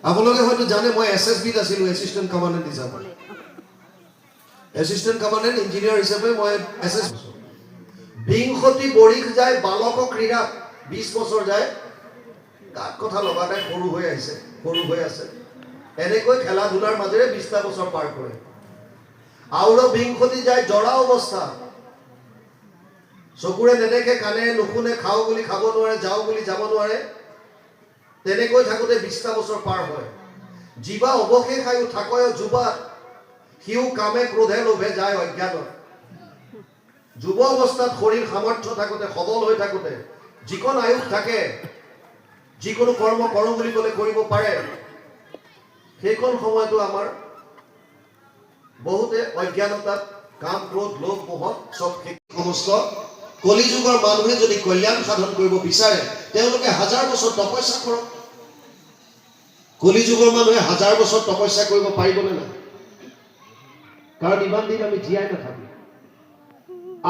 আপোনালোকে হয়তো জানে, মই এছএছবিত আছিলোঁ এছিষ্টেণ্ট কমাণ্ডেণ্ট হিচাপে। এছিষ্টেণ্ট কমাণ্ডেণ্ট ইঞ্জিনিয়াৰ হিচাপে মই এছ এছ। 20 বৰিষ যায় বালক ক্ৰীড়া। 20 বছৰ যায়, গাত কথা লগা নাই, সৰু হৈ আহিছে, সৰু হৈ আছে। এনেকৈ খেলা ধূলাৰ মাজেৰে 20টা বছৰ পাৰ কৰে। আৰু 20 যায় জৰা অৱস্থা। চকুৰে নেদেখে, কাণেৰে নুশুনে, খাওঁ বুলি খাব নোৱাৰে, যাওঁ বুলি যাব নোৱাৰে। তেনেকৈ থাকোঁতে 20টা বছৰ পাৰ হয়। যিবা অৱশেষ আয়ু থাকয় যুৱাত, সিও কামে ক্ৰোধে লোভে যায় অজ্ঞানত। যুৱ অৱস্থাত শৰীৰ সামৰ্থ্য থাকোঁতে, সবল হৈ থাকোঁতে, যিকণ আয়ুস থাকে, যিকোনো কৰ্ম কৰোঁ বুলি ক'লে কৰিব পাৰে, সেইকণ সময়তো আমাৰ বহুতে অজ্ঞানতাত কাম, ক্ৰোধ, লোভ, মোহত চব সমস্ত। কলিযুগৰ মানুহে যদি কল্যাণ সাধন কৰিব বিচাৰে, তেওঁলোকে হাজাৰ বছৰ তপস্যা কৰক। কলিযুগৰ মানুহে হাজাৰ বছৰ তপস্যা কৰিব পাৰিবনে নাই? কাৰণ ইমান দিন আমি জীয়াই নাথাকো।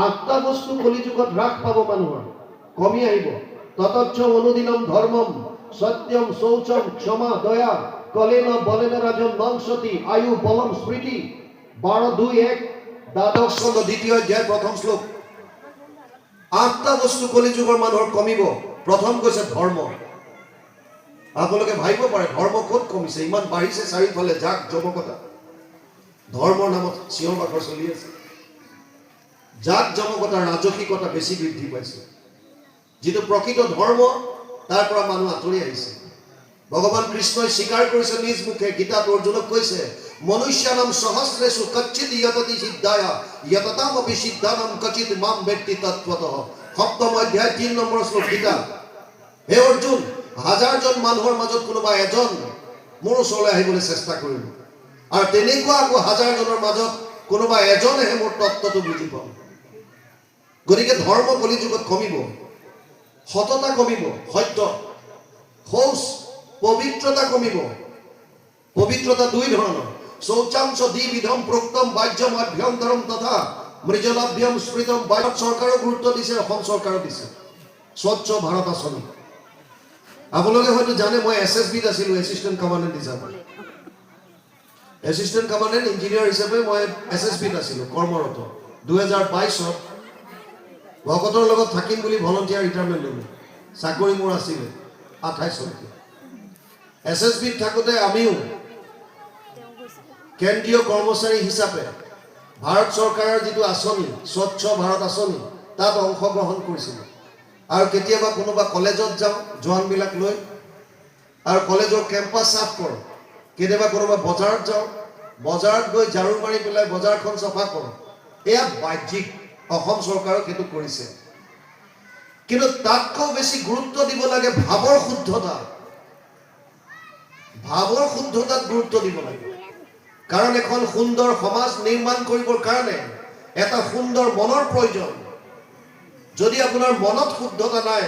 আঠটা বস্তু কলিযুগত হ্ৰাস পাব, মানুহৰ কমি আহিব। ততচ্ছ অনুদিনম ধৰ্মম সত্যম শৌচম ক্ষমা দয়া কলেন বলেন ৰাজন নংসতি আয়ু বলম স্মৃতি। 12:2:1, দ্বাদশ স্কন্ধ, দ্বিতীয় অধ্যায়, প্ৰথম শ্লোক। আঠটা বস্তু কলিযুগৰ মানুহৰ কমিব। প্ৰথম কৈছে ধৰ্ম। আপোনালোকে ভাবিব পাৰে, ধৰ্ম ক'ত কমিছে? ইমান বাঢ়িছে, চাৰিওফালে জাক জমকতা, ধৰ্মৰ নামত চিঞৰ বাখৰ চলি আছে। জাক জমকতা, ৰাজসিকতা বেছি বৃদ্ধি পাইছে। যিটো প্ৰকৃত ধৰ্ম, তাৰ পৰা মানুহ আঁতৰি আহিছে। ভগৱান কৃষ্ণই স্বীকাৰ কৰিছে নিজ মুখে, গীতাত অৰ্জুনক কৈছে, "মনুষ্যানাম সহস্ৰেষু কচ্চিত যততি সিদ্ধায়, যততামপি সিদ্ধানাম কচিত মাম বেত্তি তত্ত্বতঃ।" সপ্তম অধ্যায়, 3 নম্বৰ শ্লোক, গীতা। হে অৰ্জুন, হাজাৰজন মানুহৰ মাজত কোনোবা এজন মোৰ ওচৰলৈ আহিবলৈ চেষ্টা কৰিব আৰু তেনেকুৱা আকৌ হাজাৰজনৰ মাজত কোনোবা এজনেহে মোৰ তত্ত্বটো বুজি পাব। গতিকে ধৰ্ম কলিযুগত কমিব, সততা কমিব, সত্য, শৌচ, পবিত্ৰতা কমিব। পবিত্ৰতা দুই ধৰণৰ। শৌচাংশ দ্বিবিধম প্ৰোক্তম বাহ্যম আভ্যন্তৰম তথা মৃজলাভ্যম স্মৃতম। ভাৰত চৰকাৰেও গুৰুত্ব দিছে, অসম চৰকাৰেও দিছে স্বচ্ছ ভাৰত আঁচনি। আপোনালোকে হয়তো জানে, মই এছএছবিত আছিলোঁ এছিষ্টেণ্ট কমাণ্ডেণ্ট হিচাপে। এছিষ্টেণ্ট কমাণ্ডেণ্ট ইঞ্জিনিয়াৰ হিচাপে মই এছএছবিত আছিলোঁ কৰ্মৰত। 2022ত ভকতৰ লগত থাকিম বুলি ভলণ্টিয়াৰ ৰিটায়াৰমেণ্ট ল'লোঁ। চাকৰি মোৰ আছিলে 28লৈকে। এছএছবিত থাকোঁতে আমিও কেন্দ্ৰীয় কৰ্মচাৰী হিচাপে ভাৰত চৰকাৰৰ যিটো আঁচনি, স্বচ্ছ ভাৰত আঁচনি, তাত অংশগ্ৰহণ কৰিছিলোঁ। আৰু কেতিয়াবা কোনোবা কলেজত যাওঁ জোৱানবিলাক লৈ আৰু কলেজৰ কেম্পাছ চাফ কৰোঁ। কেতিয়াবা কোনোবা বজাৰত যাওঁ, বজাৰত গৈ ঝাৰু মাৰি পেলাই বজাৰখন চাফা কৰোঁ। এয়া বাহ্যিক, অসম চৰকাৰেও সেইটো কৰিছে। কিন্তু তাতকৈও বেছি গুৰুত্ব দিব লাগে ভাৱৰ শুদ্ধতা। ভাৱৰ শুদ্ধতাত গুৰুত্ব দিব লাগে, কাৰণ এখন সুন্দৰ সমাজ নিৰ্মাণ কৰিবৰ কাৰণে এটা সুন্দৰ মনৰ প্ৰয়োজন। যদি আপোনাৰ মনত শুদ্ধতা নাই,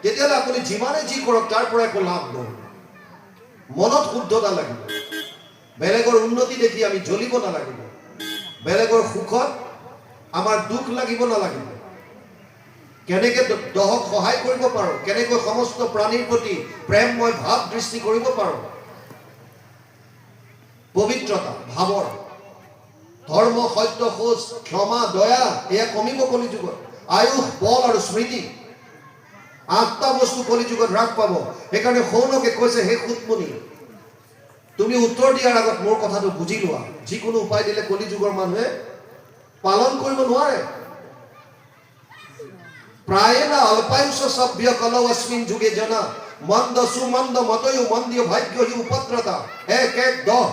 তেতিয়াহ'লে আপুনি যিমানে যি কৰক, তাৰ পৰা একো লাভ নহ'ব। মনত শুদ্ধতা লাগিব। বেলেগৰ উন্নতি দেখি আমি জ্বলিব নালাগিব। বেলেগৰ সুখত আমাৰ দুখ লাগিব নালাগিব। কেনেকৈ দহক সহায় কৰিব পাৰোঁ, কেনেকৈ সমস্ত প্ৰাণীৰ প্ৰতি প্ৰেমময় ভাৱ দৃষ্টি কৰিব পাৰোঁ, পবিত্ৰতা ভাৱৰ, ধৰ্ম, সত্য, শৌচ, ক্ষমা, দয়া, এয়া কমিব কলিযুগত। আয়ুস, বল আৰু স্মৃতি, আঠটা বস্তু কলিযুগত হ্ৰাস পাব। সেইকাৰণে সৌনকে কৈছে, হে সূতমুনি, তুমি উত্তৰ দিয়াৰ আগত মোৰ কথাটো বুজি লোৱা। যিকোনো উপায় দিলে কলিযুগৰ মানুহে পালন কৰিব নোৱাৰে। "প্ৰায়েণ অল্পায়ুষ সভ্য কলৌ অস্মিন যুগে জন মন্দ সুমন্দ মতয়ো মন্দিয় ভাগ্য হি উপদ্ৰতা।" 1:1:10,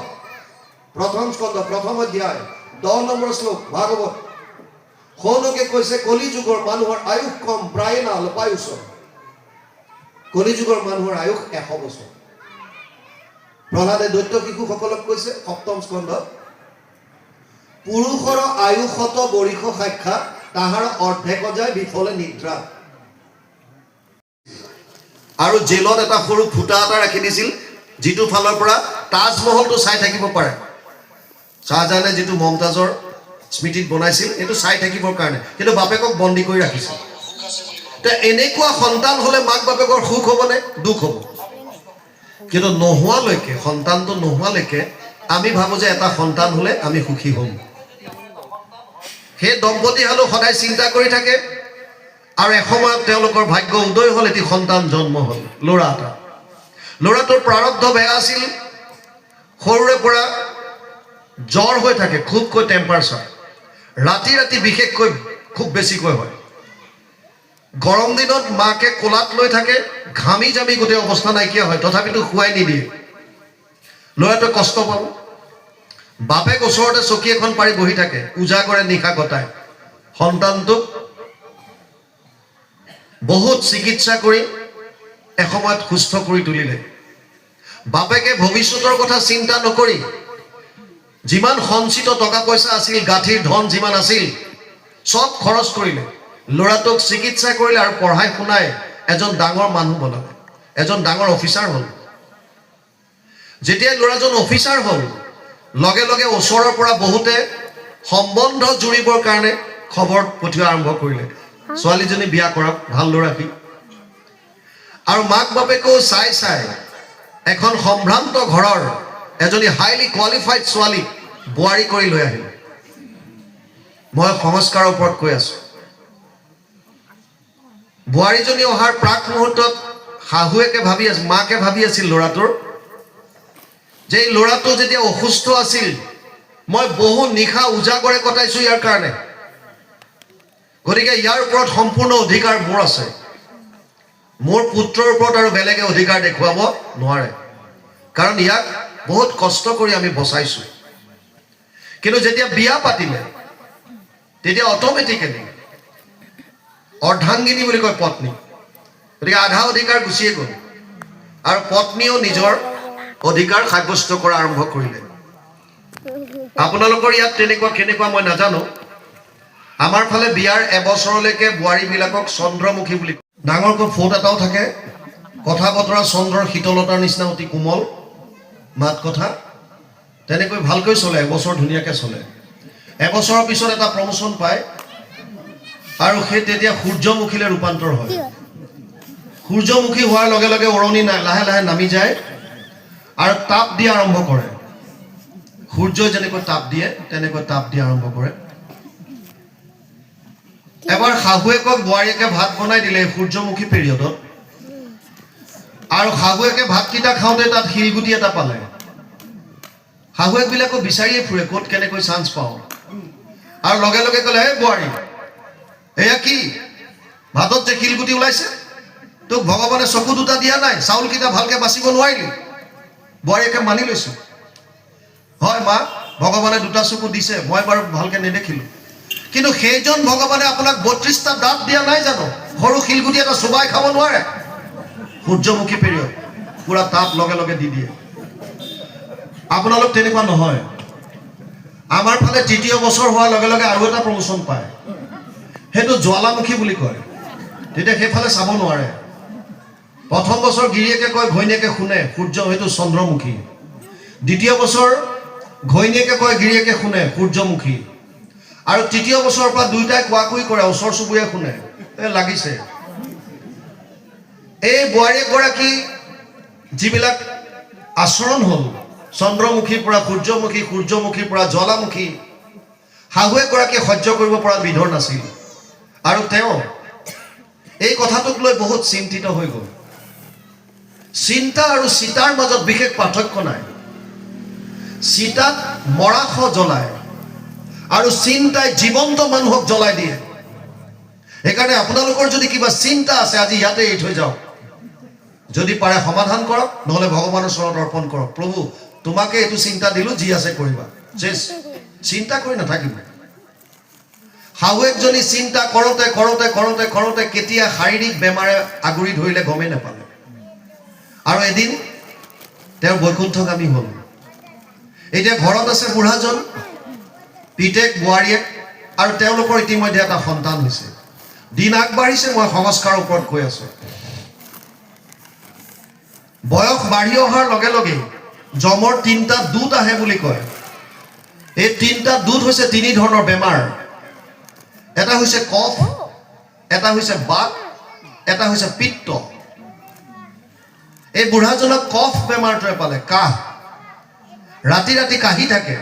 প্ৰথম স্কন্ধ, প্ৰথম অধ্যায়, 10 নম্বৰ শ্লোক, ভাগৱত। সৌনকে কৈছে, কলিযুগৰ মানুহৰ আয়ুস কম। প্ৰায়েণ অল্পায়ুষ। কলিযুগৰ মানুহৰ আয়ুস 100 বছৰ। প্ৰহ্লাদে দৈত্য শিশুসকলক কৈছে সপ্তম স্কন্ধত, "পুৰুষৰ আয়ু শত বৰিষ সাক্ষাৎ, তাহাৰ অৰ্ধেক যায় বিফলে নিদ্ৰা।" আৰু জেলত এটা সৰু ফুটা এটা ৰাখি দিছিল, যিটো ফালৰ পৰা তাজমহলটো চাই থাকিব পাৰে। শ্বাহজাহানে যিটো মমতাজৰ স্মৃতিত বনাইছিল, সেইটো চাই থাকিবৰ কাৰণে। কিন্তু বাপেকক বন্দী কৰি ৰাখিছিল। তে এনেকুৱা সন্তান হ'লে মাক বাপেকৰ সুখ হ'বনে দুখ হ'ব? কিন্তু নোহোৱালৈকে, সন্তানটো নোহোৱালৈকে আমি ভাবোঁ যে এটা সন্তান হ'লে আমি সুখী হ'ম। সেই দম্পতীহালো সদায় চিন্তা কৰি থাকে আৰু এসময়ত তেওঁলোকৰ ভাগ্য উদয় হ'ল, এটি সন্তান জন্ম হ'ল, ল'ৰা এটা। ল'ৰাটোৰ প্ৰাৰব্ধ বেয়া আছিল। সৰুৰে পৰা জ্বৰ হৈ থাকে, খুবকৈ টেম্পাৰেচাৰ, ৰাতি ৰাতি বিশেষকৈ খুব বেছিকৈ হয়। গৰম দিনত মাকে কোলাত লৈ থাকে, ঘামি জামি গোটেই অৱস্থা নাইকিয়া হয়, তথাপিতো শুৱাই নিদিয়ে। ল'ৰাটোৱে কষ্ট পাব। বাপেক ওচৰতে চকী এখন পাৰি বহি থাকে, উজাগৰে নিশা কটায়। সন্তানটোক বহুত চিকিৎসা কৰি এসময়ত সুস্থ কৰি তুলিলে। বাপেকে ভৱিষ্যতৰ কথা চিন্তা নকৰি যিমান সঞ্চিত টকা পইচা আছিল, গাঁঠিৰ ধন যিমান আছিল, চব খৰচ কৰিলে, ল'ৰাটোক চিকিৎসা কৰিলে আৰু পঢ়াই শুনাই এজন ডাঙৰ মানুহ বনালে, এজন ডাঙৰ অফিচাৰ হ'ল। যেতিয়া ল'ৰাজন অফিচাৰ হ'ল, লগে লগে ওচৰৰ পৰা বহুতে সম্বন্ধ জুৰিবৰ কাৰণে খবৰ পঠিওৱা আৰম্ভ কৰিলে, ছোৱালীজনী বিয়া কৰক, ভাল ল'ৰা সি। আৰু মাক বাপেকেও চাই চাই এখন সম্ভ্ৰান্ত ঘৰৰ এজনী হাইলি কোৱালিফাইড ছোৱালীক বোৱাৰী কৰি লৈ আহিল। মই সংস্কাৰৰ ওপৰত কৈ আছো। বোৱাৰীজনী অহাৰ প্ৰাক মুহূৰ্তত শাহুৱেকে ভাবি আছিল, মাকে ভাবি আছিল ল'ৰাটোৰ যে এই ল'ৰাটো যেতিয়া অসুস্থ আছিল, মই বহু নিশা উজাগৰে কটাইছো ইয়াৰ কাৰণে, গতিকে ইয়াৰ ওপৰত সম্পূৰ্ণ অধিকাৰ মোৰ আছে। মোৰ পুত্ৰৰ ওপৰত আৰু বেলেগে অধিকাৰ দেখুৱাব নোৱাৰে, কাৰণ ইয়াক বহুত কষ্ট কৰি আমি বচাইছো। কিন্তু যেতিয়া বিয়া পাতিলে, তেতিয়া অট'মেটিকেলি অৰ্ধাংগিনী বুলি কয় পত্নী, গতিকে আধা অধিকাৰ গুচিয়ে গ'ল আৰু পত্নীয়েও নিজৰ অধিকাৰ সাব্যস্ত কৰা আৰম্ভ কৰিলে। আপোনালোকৰ ইয়াত তেনেকুৱা কেনেকুৱা মই নাজানো। আমাৰ ফালে বিয়াৰ এবছৰলৈকে বোৱাৰীবিলাকক চন্দ্ৰমুখী বুলি কয়। ডাঙৰকৈ ফোঁট এটাও থাকে, কথা বতৰা চন্দ্ৰৰ শীতলতাৰ নিচিনা অতি কোমল, মাত কথা তেনেকৈ ভালকৈ চলে। এবছৰ ধুনীয়াকৈ চলে। এবছৰৰ পিছত এটা প্ৰমোচন পায় আৰু সেই তেতিয়া সূৰ্যমুখীলৈ ৰূপান্তৰ হয়। সূৰ্যমুখী হোৱাৰ লগে লগে ওৰণি লাহে লাহে নামি যায় আৰু তাপ দিয়া আৰম্ভ কৰে। সূৰ্যই যেনেকৈ তাপ দিয়ে, তেনেকৈ তাপ দিয়া আৰম্ভ কৰে। এবাৰ শাহুৱেকক বোৱাৰীয়েকে ভাত বনাই দিলে সূৰ্যমুখী পিৰিয়ডত আৰু শাহুৱেকে ভাতকেইটা খাওঁতে তাত শিলগুটি এটা পালে। শাহুৱেকবিলাকো বিচাৰিয়ে ফুৰে, ক'ত কেনেকৈ চান্স পাওঁ। আৰু লগে লগে ক'লে, "এই বোৱাৰী, এয়া কি ভাতত যে শিলগুটি ওলাইছে? তোক ভগৱানে চকু দুটা দিয়া নাই? চাউলকেইটা ভালকে বাচিব নোৱাৰিলি?" বোৱাৰীয়েকে মানি লৈছো, "হয় মা, ভগৱানে দুটা চকু দিছে, মই বাৰু ভালকে নেদেখিলো। কিন্তু সেইজন ভগৱানে আপোনাক 32টা দাঁত দিয়া নাই জানো? সৰু শিলগুটি এটা চোবাই খাব নোৱাৰে?" সূৰ্যমুখী পিৰিয়ড, পুৰা তাপ লগে লগে দি দিয়ে। আপোনালোক তেনেকুৱা নহয়। আমাৰ ফালে তৃতীয় বছৰ হোৱাৰ লগে লগে আৰু এটা প্ৰমোচন পায়, সেইটো জ্বালামুখী বুলি কয়। তেতিয়া সেইফালে চাব নোৱাৰে। প্ৰথম বছৰ গিৰিয়েকে কয়, ঘৈণীয়েকে শুনে, সূৰ্য, সেইটো চন্দ্ৰমুখী। দ্বিতীয় বছৰ ঘৈণীয়েকে কয়, গিৰিয়েকে শুনে, সূৰ্যমুখী। আৰু তৃতীয় বছৰৰ পৰা দুয়োটাই কোৱা কুই কৰে, ওচৰ চুবুৰীয়াই শুনে, এই লাগিছে। এই বোৱাৰীগৰাকী যিবিলাক আচৰণ হ'ল, চন্দ্ৰমুখীৰ পৰা সূৰ্যমুখী, সূৰ্যমুখীৰ পৰা জ্বালামুখী, শাহুৱেকগৰাকীয়ে সহ্য কৰিব পৰা বিধৰ নাছিল আৰু তেওঁ এই কথাটোক লৈ বহুত চিন্তিত হৈ গ'ল। চিন্তা আৰু চিতাৰ মাজত বিশেষ পাৰ্থক্য নাই। চিতাত মৰাশ জ্বলায় আৰু চিন্তাই জীৱন্ত মানুহক জ্বলাই দিয়ে। সেইকাৰণে আপোনালোকৰ যদি কিবা চিন্তা আছে, আজি ইয়াতে এৰি থৈ যাওক। যদি পাৰে সমাধান কৰক, নহ'লে ভগৱানৰ চৰণত অৰ্পণ কৰক। প্ৰভু, তোমাকে এইটো চিন্তা দিলোঁ, যি আছে কৰিবা। চেচ, চিন্তা কৰি নাথাকিব। শাহুৱেকজনী চিন্তা কৰোঁতে কৰোঁতে কৰোঁতে কৰোঁতে কেতিয়া শাৰীৰিক বেমাৰে আগুৰি ধৰিলে গমেই নাপালে আৰু এদিন তেওঁ বৈকুণ্ঠগামী হ'ল। এতিয়া ঘৰত আছে বুঢ়াজন, পিতেক, বোৱাৰীয়েক আৰু তেওঁলোকৰ ইতিমধ্যে এটা সন্তান হৈছে। দিন আগবাঢ়িছে, মই সংস্কাৰৰ ওপৰত কৈ আছো। বয়স বাঢ়ি অহাৰ লগে লগে যমৰ তিনিটা দূত আহে বুলি কয়। এই তিনিটা দূত হৈছে তিনি ধৰণৰ বেমাৰ। এটা হৈছে কফ, এটা হৈছে বাত, এটা হৈছে পিত্ত। এই বুঢ়াজনক কফ বেমাৰটোৱে পালে, কাহ। ৰাতি ৰাতি কাহি থাকে।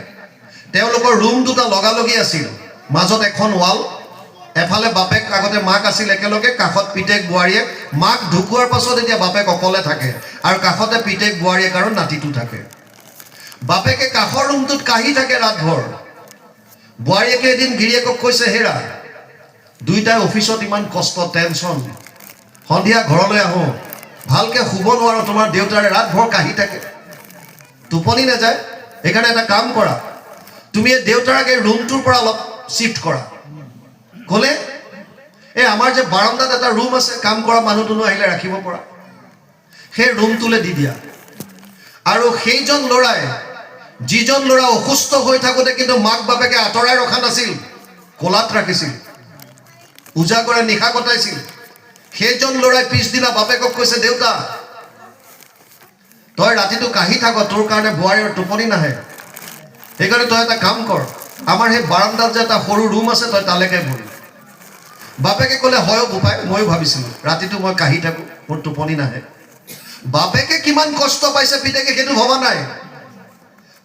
তেওঁলোকৰ ৰুম দুটা লগালগি আছিল, মাজত এখন ৱাল। এফালে বাপেক, আগতে মাক আছিল একেলগে, কাষত পিতেক বোৱাৰীয়েক। মাক ঢুকোৱাৰ পাছত এতিয়া বাপেক অকলে থাকে আৰু কাষতে পিতেক বোৱাৰীয়েক আৰু নাতিটো থাকে। বাপেকে কাষৰ ৰুমটোত কাহি থাকে ৰাতভৰ। বোৱাৰীয়েকে এদিন গিৰিয়েকক কৈছে, হেৰা, দুইটাই অফিচত ইমান কষ্ট, টেনশ্যন, সন্ধিয়া ঘৰলৈ আহোঁ, ভালকৈ শুব নোৱাৰোঁ, তোমাৰ দেউতাৰে ৰাতভৰ কাহি থাকে, টোপনি নাযায়। সেইকাৰণে এটা কাম কৰা, তুমি এই দেউতাৰাক এই ৰুমটোৰ পৰা অলপ শ্বিফ্ট কৰা। ক'লে, এই আমাৰ যে বাৰাণ্ডাত এটা ৰুম আছে, কাম কৰা মানুহ দুনুহ আহিলে ৰাখিব পৰা, সেই ৰুমটোলৈ দি দিয়া। আৰু সেইজন ল'ৰাই, যিজন ল'ৰা অসুস্থ হৈ থাকোঁতে কিন্তু মাক বাপেকে আঁতৰাই ৰখা নাছিল, কোলাত ৰাখিছিল, উজাগৰে নিশা কটাইছিল, সেইজন ল'ৰাই পিছদিনা বাপেকক কৈছে, দেউতা, তই ৰাতিটো কাহি থাক, তোৰ কাৰণে বোৱাৰীৰ টোপনি নাহে, সেইকাৰণে তই এটা কাম কৰ, আমাৰ সেই বাৰাণ্ডাত যে এটা সৰু ৰুম আছে, তই তালৈকে বল। বাপেকে ক'লে, হয় বোপাই, ময়ো ভাবিছিলোঁ, ৰাতিটো মই কাহি থাকোঁ, মোৰ টোপনি নাহে। বাপেকে কিমান কষ্ট পাইছে পিতেকে সেইটো ভবা নাই।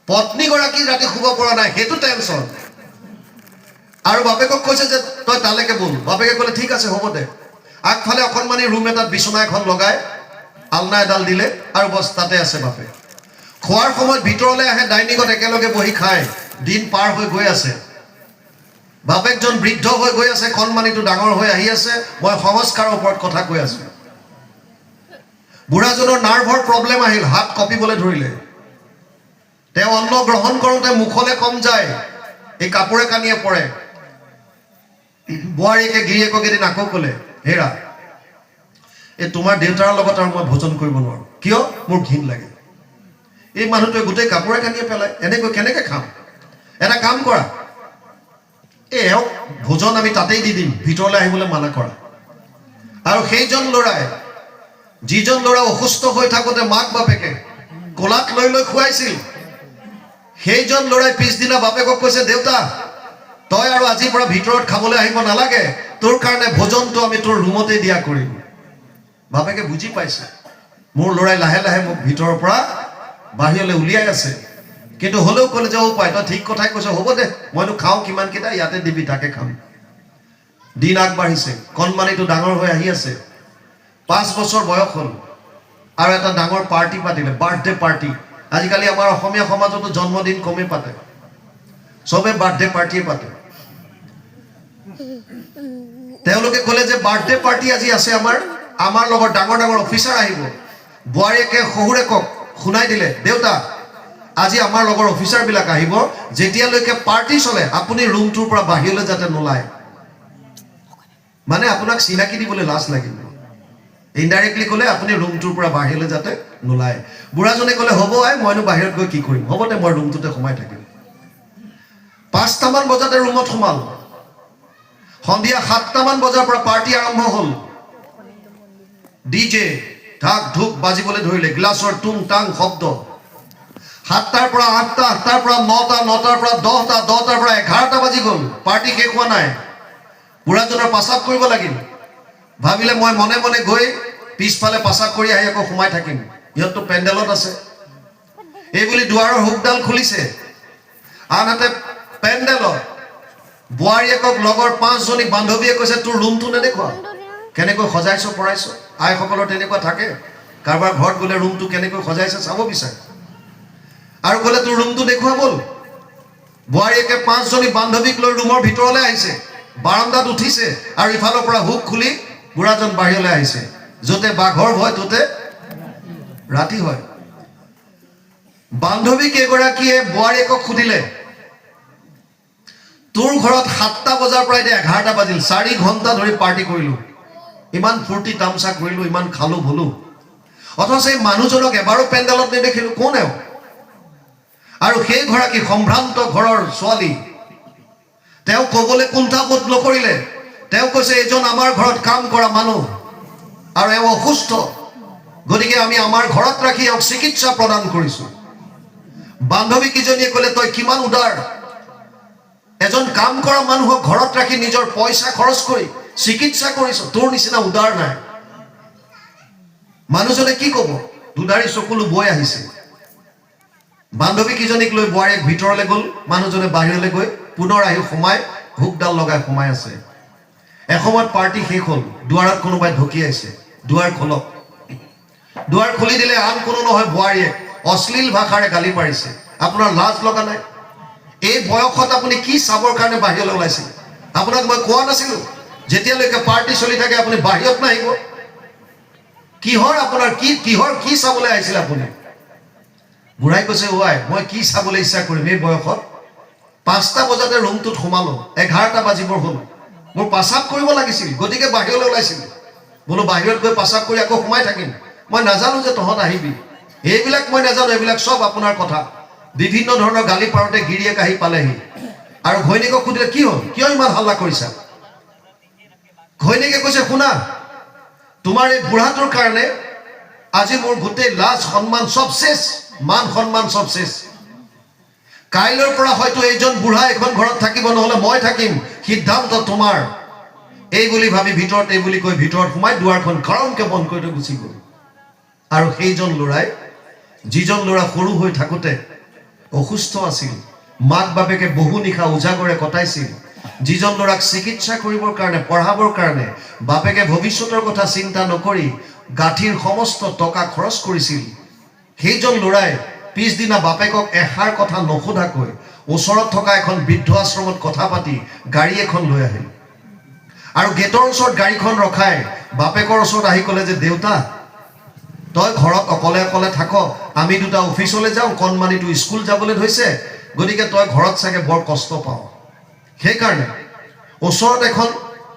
পত্নীগৰাকী ৰাতি শুব পৰা নাই, সেইটো টেনশ্যন। আৰু বাপেকক কৈছে যে তই তালৈকে বল। বাপেকে ক'লে, ঠিক আছে, হ'ব দে। আগফালে অকণমানি ৰুম এটাত বিচনা এখন লগাই আলনা এডাল দিলে আৰু বছ, তাতে আছে বাপেক। খোৱাৰ সময়ত ভিতৰলৈ আহে, ডাইনিঙত একেলগে বহি খায়। দিন পাৰ হৈ গৈ আছে, বাপেকজন বৃদ্ধ হৈ গৈ আছে, কণমানিটো ডাঙৰ হৈ আহি আছে। মই সংস্কাৰৰ ওপৰত কথা কৈ আছো। বুঢ়াজনৰ নাৰ্ভৰ প্ৰব্লেম আহিল, হাত কঁপিবলৈ ধৰিলে। তেওঁ অন্ন গ্ৰহণ কৰোঁতে মুখলৈ কম যায়, এই কাপোৰে কানিয়ে পৰে। বোৱাৰীয়েকে গিৰিয়েকক এদিন আকৌ ক'লে, হেৰা, এই তোমাৰ দেউতাৰ লগত আৰু মই ভোজন কৰিব নোৱাৰো। কিয়? মোৰ ঘিণ লাগে, এই মানুহটোৱে গোটেই কাপোৰে কানিয়ে পেলায়, এনেকৈ কেনেকৈ খাম? এটা কাম কৰা, এই এওঁক ভোজন আমি তাতেই দি দিম, ভিতৰলৈ আহিবলৈ মানা কৰা। আৰু সেইজন ল'ৰাই, যিজন ল'ৰা অসুস্থ হৈ থাকোঁতে মাক বাপেকে কোলাত লৈ লৈ খুৱাইছিল, সেইজন ল'ৰাই পিছদিনা বাপেকক কৈছে, দেউতা, তই আৰু আজিৰ পৰা ভিতৰত খাবলৈ আহিব নালাগে, তোৰ কাৰণে ভোজনটো আমি তোৰ ৰুমতে দিয়া কৰিম। বাপেকে বুজি পাইছে, মোৰ ল'ৰাই লাহে লাহে মোক ভিতৰৰ পৰা বাহিৰলৈ উলিয়াই আছে। কিন্তু হ'লেও ক'লে যে পাই, তই ঠিক কথাই কৈছ, হ'ব দে, মইনো খাওঁ কিমানকেইটা, ইয়াতে দিবি, তাকে খাম। দিন আগবাঢ়িছে, কণমানিটো ডাঙৰ হৈ আহি আছে। 5 বছৰ বয়স হ'ল আৰু এটা ডাঙৰ পাৰ্টি পাতিলে, বাৰ্থডে পাৰ্টি। আজিকালি আমাৰ অসমীয়া সমাজতো জন্মদিন কমেই পাতে, চবে বাৰ্থডে পাৰ্টিয়ে পাতে। তেওঁলোকে ক'লে যে বাৰ্থডে পাৰ্টি আজি আছে আমাৰ, আমাৰ লগত ডাঙৰ ডাঙৰ অফিচাৰ আহিব। বোৱাৰীয়েকে শহুৰেকক শুনাই দিলে, দেউতা, আজি আমাৰ লগৰ অফিচাৰবিলাক আহিব, যেতিয়ালৈকে পাৰ্টি চলে আপুনি ৰুমটোৰ পৰা বাহিৰলৈ যাতে নোলায়। মানে আপোনাক চিনাকি দিবলৈ লাজ লাগিব। ইনডাইৰেক্টলি ক'লে, আপুনি ৰুমটোৰ পৰা বাহিৰলৈ যাতে নোলায়। বুঢ়াজনে ক'লে, হ'ব আই, মইনো বাহিৰত গৈ কি কৰিম? হ'ব দে, মই ৰুমটোতে সোমাই থাকিম। 5টামান বজাতে ৰুমত সোমাল। সন্ধিয়া 7টামান বজাৰ পৰা পাৰ্টি আৰম্ভ হ'ল। ডিজে ঢাক ঢোক বাজিবলৈ ধৰিলে, গ্লাছৰ টুং টাং শব্দ। 7টাৰ পৰা 8টা, 8টাৰ পৰা 9টা, 9টাৰ পৰা 10টা, 10টাৰ পৰা 11টা বাজি গ'ল। পাৰ্টি শেষ হোৱা নাই। বুঢ়াজনৰ পাচাব কৰিব লাগিল। ভাবিলে, মই মনে মনে গৈ পিছফালে পাচাব কৰি আহি আকৌ সোমাই থাকিম, ইহঁততো পেণ্ডেলত আছে। এই বুলি দুৱাৰৰ হুকডাল খুলিছে। আনহাতে পেণ্ডেলত বোৱাৰীয়েকক লগৰ পাঁচজনী বান্ধৱীয়ে কৈছে, তোৰ ৰুমটো নেদেখুৱা, কেনেকৈ সজাইছ পৰাইছ? আইসকলৰ তেনেকুৱা থাকে, কাৰোবাৰ ঘৰত গ'লে ৰুমটো কেনেকৈ সজাইছে চাব বিচাৰে। আৰু ক'লে, তোৰ ৰুমটো দেখুওৱা ব'ল। বোৱাৰীয়েকে পাঁচজনী বান্ধৱীক লৈ ৰুমৰ ভিতৰলৈ আহিছে, বাৰাণ্ডাত উঠিছে আৰু ইফালৰ পৰা হুক খুলি বুঢ়াজন বাহিৰলৈ আহিছে। য'তে বাঘৰ ভয় ত'তে ৰাতি হয়। বান্ধৱী কেইগৰাকীয়ে বোৱাৰীয়েকক সুধিলে, তোৰ ঘৰত 7টা বজাৰ পৰা এতিয়া 11টা বাজিল, 4 ঘণ্টা ধৰি পাৰ্টি কৰিলো, ইমান ফূৰ্তি তামচা কৰিলো, ইমান খালো বলো, অথচ এই মানুহজনক এবাৰো পেণ্ডেলত নেদেখিলো, কোন এওঁ? আৰু সেই গৰাকী সম্ভ্ৰান্ত ঘৰৰ ছোৱালী, তেওঁ ক'বলৈ কুণ্ঠাবোধ নকৰিলে। তেওঁ কৈছে, এইজন আমাৰ ঘৰত কাম কৰা মানুহ আৰু এওঁ অসুস্থ, গতিকে আমি আমাৰ ঘৰত ৰাখি এওঁক চিকিৎসা প্ৰদান কৰিছোঁ। বান্ধৱী কেইজনীয়ে ক'লে, তই কিমান উদাৰ, এজন কাম কৰা মানুহক ঘৰত ৰাখি নিজৰ পইচা খৰচ কৰি চিকিৎসা কৰিছ, তোৰ নিচিনা উদাৰ নাই। মানুহজনে কি ক'ব? দুধাৰি চকুলো বৈ আহিছে। বান্ধৱীকেইজনীক লৈ বোৱাৰীয়েক ভিতৰলৈ গ'ল। মানুহজনে বাহিৰলৈ গৈ পুনৰ আহি সোমাই হুকডাল লগাই সোমাই আছে। এসময়ত পাৰ্টি শেষ হ'ল। দুৱাৰত কোনোবাই ঢকিয়াইছে, "দুৱাৰ খোলক।" দুৱাৰ খুলি দিলে, আন কোনো নহয়, বোৱাৰীয়েক। অশ্লীল ভাষাৰে গালি পাৰিছে, "আপোনাৰ লাজ লগা নাই? এই বয়সত আপুনি কি চাবৰ কাৰণে বাহিৰলৈ ওলাইছিল? আপোনাক মই কোৱা নাছিলোঁ, যেতিয়ালৈকে পাৰ্টি চলি থাকে আপুনি বাহিৰত নাহিব? কিহৰ আপোনাৰ কি কিহৰ কি চাবলৈ আহিছিলে আপুনি?" বুঢ়াই কৈছে, "ৱাই, মই কি চাবলৈ ইচ্ছা কৰিম এই বয়সত? 5টা বজাতে ৰুমটোত সোমালো, 11টা বাজিবৰ হ'ল। মোৰ পাচাব কৰিব লাগিছিল, গতিকে বাহিৰলৈ ওলাইছিলোঁ। বোলো বাহিৰত গৈ পাচাব কৰি আকৌ সোমাই থাকিম। মই নাজানো যে তহঁত আহিবি। এইবিলাক মই নাজানো, এইবিলাক চব আপোনাৰ কথা।" বিভিন্ন ধৰণৰ গালি পাৰোঁতে গিৰিয়েক আহি পালেহি আৰু ঘৈণীয়েকক সুধিলে, "কি হ'ল? কিয় ইমান হাল্লা কৰিছা?" ঘৈণীয়েকে কৈছে, "শুনা, তোমাৰ এই বুঢ়াটোৰ কাৰণে আজি মোৰ গোটেই লাজ সন্মান চব শেষ, মান সন্মান চব শেষ। কাইলৈৰ পৰা হয়তো এইজন বুঢ়া এইখন ঘৰত থাকিব, নহ'লে মই থাকিম। সিদ্ধান্ত তোমাৰ।" এই বুলি ভাবি ভিতৰত, এই বুলি কৈ ভিতৰত সোমাই দুৱাৰখন খৰমকে বন্ধ কৰি থৈ গুচি গ'ল। আৰু সেইজন ল'ৰাই, যিজন ল'ৰা সৰু হৈ থাকোঁতে অসুস্থ আছিল, মাক বাপেকে বহু নিশা উজাগৰে কটাইছিল, যিজন ল'ৰাক চিকিৎসা কৰিবৰ কাৰণে, পঢ়াবৰ কাৰণে বাপেকে ভৱিষ্যতৰ কথা চিন্তা নকৰি গাঁঠিৰ সমস্ত টকা খৰচ কৰিছিল, সেইজন ল'ৰাই পিছদিনা বাপেকক এষাৰ কথা নোসোধাকৈ ওচৰত থকা এখন বৃদ্ধ আশ্ৰমত কথা পাতি গাড়ী এখন লৈ আহিল আৰু গেটৰ ওচৰত গাড়ীখন ৰখাই বাপেকৰ ওচৰত আহি ক'লে যে দেউতা, তই ঘৰত অকলে অকলে থাক, আমি দুটা অফিচলৈ যাওঁ, কণমানিটো স্কুল যাবলৈ ধৰিছে, গতিকে তই ঘৰত চাগে বৰ কষ্ট পাৱ। সেইকাৰণে ওচৰত এখন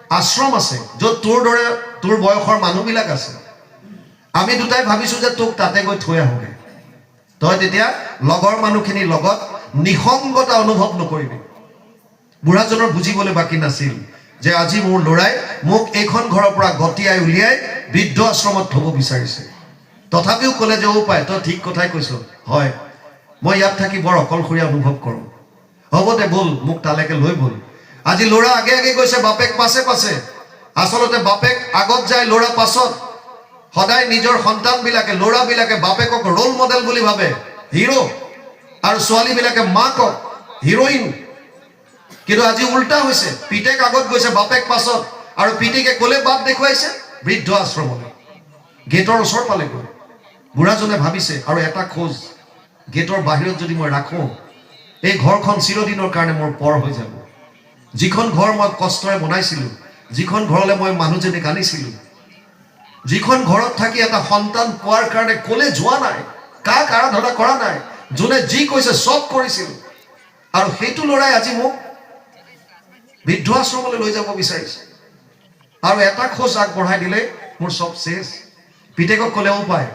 আশ্ৰম আছে, য'ত তোৰ দৰে তোৰ বয়সৰ মানুহবিলাক আছে। আমি দুটাই ভাবিছোঁ যে তোক তাতে গৈ থৈ আহোঁগৈ। তই তেতিয়া লগৰ মানুহখিনিৰ লগত নিসংগতা অনুভৱ নকৰিবি।" বুঢ়াজনৰ বুজিবলৈ বাকী নাছিল যে আজি মোৰ ল'ৰাই মোক এইখন ঘৰৰ পৰা গতিয়াই উলিয়াই বৃদ্ধ আশ্ৰমত থ'ব বিচাৰিছে। তথাপিও ক'লে যে অ' পাই, তই ঠিক কথাই কৈছ। হয়, মই ইয়াত থাকি বৰ অকলশৰীয়া অনুভৱ কৰোঁ। হ'ব দে, ব'ল, মোক তালৈকে লৈ ব'ল। আজি ল'ৰা আগে আগে গৈছে, বাপেক পাছে পাছে। আচলতে বাপেক আগত যায়, ল'ৰা পাছত। সদায় নিজৰ সন্তানবিলাকে, ল'ৰাবিলাকে বাপেকক ৰোল মডেল বুলি ভাবে, হিৰ', আৰু ছোৱালীবিলাকে মাকক হিৰ'ইন। কিন্তু আজি উল্টা হৈছে। পিতেক আগত গৈছে, বাপেক পাছত। আৰু পিতেকে ক'লে বাট দেখুৱাইছে? বৃদ্ধ আশ্ৰমলৈ। গেটৰ ওচৰ পালেগৈ। বুঢ়াজনে ভাবিছে, আৰু এটা খোজ গেটৰ বাহিৰত যদি মই ৰাখোঁ, এই ঘৰখন চিৰদিনৰ কাৰণে মোৰ পৰ হৈ যাব। যিখন ঘৰ মই কষ্টৰে বনাইছিলোঁ, যিখন ঘৰলৈ মই মানুহজনীক আনিছিলোঁ, যিখন ঘৰত থাকি এটা সন্তান পোৱাৰ কাৰণে ক'লে যোৱা নাই, কাক আৰাধনা কৰা নাই, যোনে যি কৈছে চব কৰিছিল, আৰু সেইটো ল'ৰাই আজি মোক বৃদ্ধ আশ্ৰমলৈ লৈ যাব বিচাৰিছে। আৰু এটা খোজ আগবঢ়াই দিলে মোৰ চব শেষ। পিতেকক ক'লে, "অ পাই,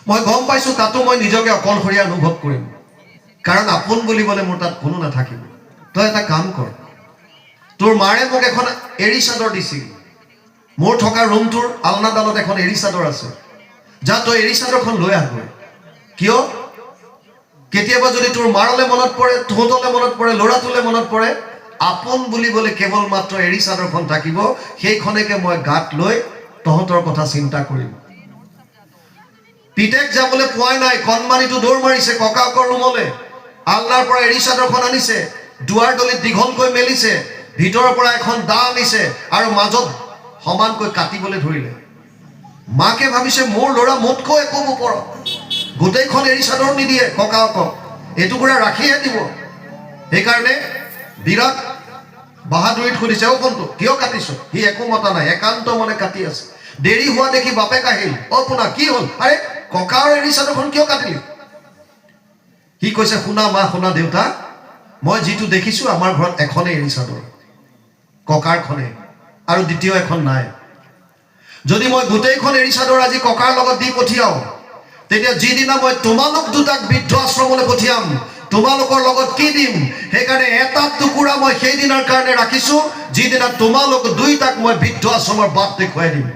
মই গম পাইছো তাতো মই নিজকে অকলশৰীয়া অনুভৱ কৰিম, কাৰণ আপোন বুলিবলৈ মোৰ তাত কোনো নাথাকিব। তই এটা কাম কৰ, তোৰ মাৰে মোক এখন এৰী চাদৰ দিছিল। মোৰ থকা ৰুমটোৰ আলনাডালত এখন এৰী চাদৰ আছে। যা, তই এৰী চাদৰখন লৈ আহগৈ। কিয়? কেতিয়াবা যদি তোৰ মাৰলৈ মনত পৰে, তহঁতলৈ মনত পৰে, ল'ৰাটোলৈ মনত পৰে, আপোন বুলিবলৈ কেৱল মাত্ৰ এৰী চাদৰখন থাকিব। সেইখনকে মই গাত লৈ তহঁতৰ কথা চিন্তা কৰিম।" পিতেক যাবলৈ পোৱাই নাই, কণমানিটো দৌৰ মাৰিছে ককাকৰ ৰুমলৈ। আলনাৰ পৰা এৰী চাদৰখন আনিছে, দুৱাৰ দলিত দীঘলকৈ মেলিছে, ভিতৰৰ পৰা এখন দা আনিছে আৰু মাজত সমানকৈ কাটিবলৈ ধৰিলে। মাকে ভাবিছে, মোৰ ল'ৰা মোতকৈ একো ওপৰত, গোটেইখন এৰী চাদৰ নিদিয়ে ককাকক, এটুকুৰা ৰাখিহে দিব। সেইকাৰণে বিৰাট বাহাদুৰিত সুধিছে, "অ কোনটো, কিয় কাটিছ?" সি একো মতা নাই, একান্ত মনে কাটি আছে। দেৰি হোৱা দেখি বাপেক আহিল। "অ পোনা, কি হ'ল? আৰে, ককাৰ এৰী চাদৰখন কিয় কাটিলি?" সি কৈছে, "শুনা মা, শুনা দেউতা, মই যিটো দেখিছোঁ, আমাৰ ঘৰত এখনেই এৰী চাদৰ, ককাৰখনে, আৰু দ্বিতীয় এখন নাই। যদি মই গোটেইখন এৰী চাদৰ আজি ককাৰ লগত দি পঠিয়াওঁ, তেতিয়া যিদিনা মই তোমালোক দুটাক বৃদ্ধ আশ্ৰমলৈ পঠিয়াম, তোমালোকৰ লগত কি দিম? সেইকাৰণে এটা টুকুৰা মই সেইদিনাৰ কাৰণে ৰাখিছোঁ, যিদিনা তোমালোক দুইটাক মই বৃদ্ধ আশ্ৰমৰ বাট দেখুৱাই দিম।"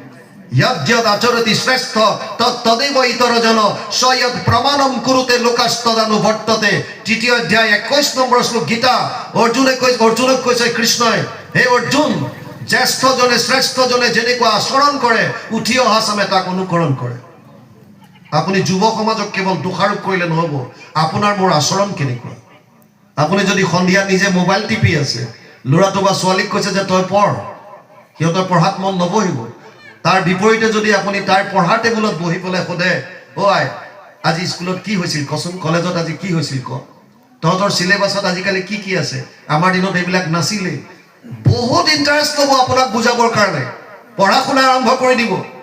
যদ যদ আচৰতি শ্ৰেষ্ঠ তৎ তদেৱ ইতৰ জন স যৎ প্ৰমাণম কুৰুতে লোকাস্তদানুবৰ্ততে। তৃতীয় অধ্যায় 21 নম্বৰ শ্লোক গীতা। অৰ্জুনক কৈছে কৃষ্ণই, হে অৰ্জুন, জ্যেষ্ঠজনে, শ্ৰেষ্ঠজনে যেনেকুৱা আচৰণ কৰে, উঠি অহা চামে তাক অনুকৰণ কৰে। আপুনি যুৱ সমাজক কেৱল দোষাৰোপ কৰিলে নহ'ব। আপোনাৰ মোৰ আচৰণ কেনেকুৱা? আপুনি যদি সন্ধিয়া নিজে মোবাইল টিপি আছে, ল'ৰাটো বা ছোৱালীক কৈছে যে তই পঢ়, সিহঁতৰ পঢ়াত মন নবহিব। তাৰ বিপৰীতে যদি আপুনি তাৰ পঢ়াৰ টেবুলত বহি পেলাই সোধে, "অ' আই, আজি স্কুলত কি হৈছিল কচোন? কলেজত আজি কি হৈছিল ক? তহঁতৰ চিলেবাছত আজিকালি কি কি আছে? আমাৰ দিনত এইবিলাক নাছিলেই।" বহুত ইণ্টাৰেষ্ট ল'ব আপোনাক বুজাবৰ কাৰণে, পঢ়া শুনা আৰম্ভ কৰি দিব।